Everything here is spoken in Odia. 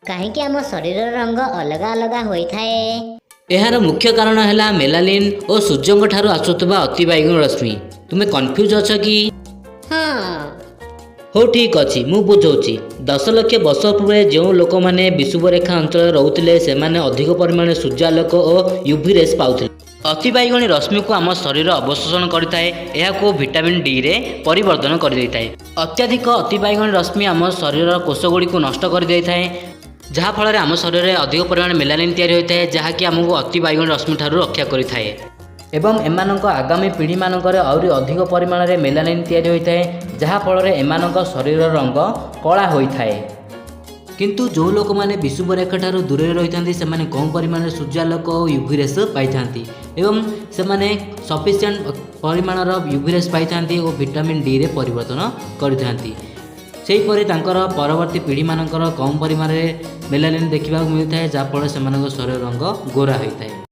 କାହିଁକି ଆମ ଶରୀରର ରଙ୍ଗ ଅଲଗା ଅଲଗା ହୋଇଥାଏ? ଏହାର ମୁଖ୍ୟ କାରଣ ହେଲା ମେଲାନିନ୍ ଓ ସୂର୍ଯ୍ୟଙ୍କ ଠାରୁ ଆସୁଥିବା ଅତିବାଇଗଣୀ ରଶ୍ମି। ତୁମେ କନଫ୍ୟୁଜ୍ ଅଛ କି? ହଁ। ହଉ, ଠିକ୍ ଅଛି, ମୁଁ ବୁଝାଉଛି। 10 ଲକ୍ଷ ବର୍ଷ ପୂର୍ବେ ଯେଉଁ ଲୋକମାନେ ବିଷୁବରେଖା ଅଞ୍ଚଳରେ ରହୁଥିଲେ, ସେମାନେ ଅଧିକ ପରିମାଣରେ ସୂର୍ଯ୍ୟାଲୋକ ଓ ୟୁଭି ରେସ୍ ପାଉଥିଲେ। ଅତିବାଇଗଣୀ ରଶ୍ମିକୁ ଆମ ଶରୀର ଅବଶୋଷଣ କରିଥାଏ। ଏହାକୁ ଭିଟାମିନ୍ ଡିରେ ପରିବର୍ତ୍ତନ କରିଦେଇଥାଏ। ଅତ୍ୟଧିକ ଅତିବାଇଗଣୀ ରଶ୍ମି ଆମ ଶରୀରର କୋଷଗୁଡ଼ିକୁ ନଷ୍ଟ କରିଦେଇଥାଏ, ଯାହାଫଳରେ ଆମ ଶରୀରରେ ଅଧିକ ପରିମାଣରେ ମେଲାନିନ୍ ତିଆରି ହୋଇଥାଏ, ଯାହାକି ଆମକୁ ଅତିବାଇଗଣୀ ରଶ୍ମି ଠାରୁ ରକ୍ଷା କରିଥାଏ। ଏବଂ ଏମାନଙ୍କ ଆଗାମୀ ପିଢ଼ିମାନଙ୍କରେ ଆହୁରି ଅଧିକ ପରିମାଣରେ ମେଲାନିନ୍ ତିଆରି ହୋଇଥାଏ, ଯାହାଫଳରେ ଏମାନଙ୍କ ଶରୀରର ରଙ୍ଗ କଳା ହୋଇଥାଏ। କିନ୍ତୁ ଯେଉଁ ଲୋକମାନେ ବିଷୁବରେଖା ଠାରୁ ଦୂରରେ ରହିଥାନ୍ତି, ସେମାନେ କମ୍ ପରିମାଣରେ ସୂର୍ଯ୍ୟାଲୋକ ଓ ୟୁଭି ରେସ୍ ପାଇଥାନ୍ତି ଏବଂ ସେମାନେ ସଫିସିଏଣ୍ଟ ପରିମାଣର ୟୁଭି ରେସ୍ ପାଇଥାନ୍ତି ଓ ଭିଟାମିନ୍ ଡିରେ ପରିବର୍ତ୍ତନ କରିଥାନ୍ତି। ସେହିପରି ତାଙ୍କର ପରବର୍ତ୍ତୀ ପିଢ଼ିମାନଙ୍କର କମ୍ ପରିମାଣରେ ମେଲାନିନ୍ ଦେଖିବାକୁ ମିଳିଥାଏ, ଯାହାଫଳରେ ସେମାନଙ୍କ ଶରୀର ରଙ୍ଗ ଗୋରା ହୋଇଥାଏ।